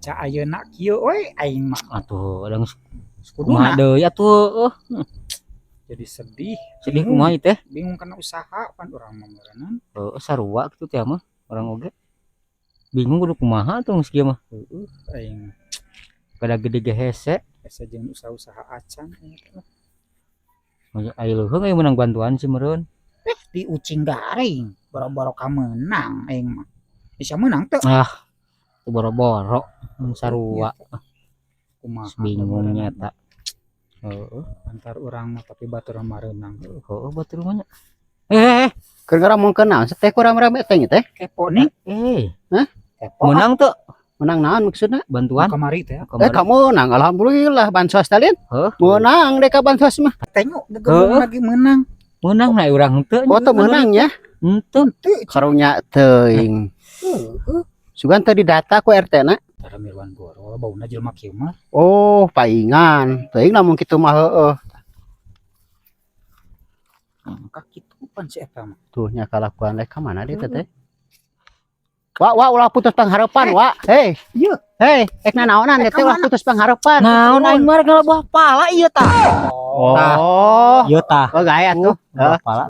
Ca ayeuna kieu we aing mah. Atuh urang Kuduna kumaha deui atuh, heuh. Jadi sedih. Sedih. Bingung. Kumaha ieu teh? Bingung kana usaha pan urang mah meureunnan. Heuh, sarua kitu teh mah urang oge. Bingung kudu kumaha tuh geus kieu mah. Heueuh, aing. Kada gede ge hese. Asa jeung usaha-usaha acan aing teh. Aya leuheung aya menang bantuan sih meureun. Eh, di ucing garing boro-boro kamenang aing mah. Bisa menang teu? Ah, teu boro-boro mun sarua. Kumaha? Bingung nyata. Heeh. Antar urang mah, tapi batur mah reunang. Heeh, batur mah nya. Eh, eh, Keur ngaramongkeun naon teh ku rame-rame teh teh? Kepo nih. Eh, Hah? Kepo. Menang tuh? Menang naon maksudna? Bantuan. Kamari teh. Eh, kamu menang, alhamdulillah bansos teh lin. Heuh. Menang deh ka bansos mah. Tengok gegebung lagi menang. Menang na urang henteu. Oh, teu menang ya? Henteu. Teu. Karunya teuing. Heueuh. Sugan teu didata ku RT na. Tara miluan goro bauna jelema kieu mah. Oh, paingan. Teuing lamun kitu mah heueuh. Ka kitu pan si eta mah. Tuh nya kalakuan rek ka mana dia teh? Wah, wah, ulah putus pengharapan, wah. Hei. Ieu. Hei, ek nanaonan teh ulah putus pengharapan. Naon, aing mah rek buah pala ieu tah. Oh. Ieu tah. Oh, gaya tuh. Buah pala.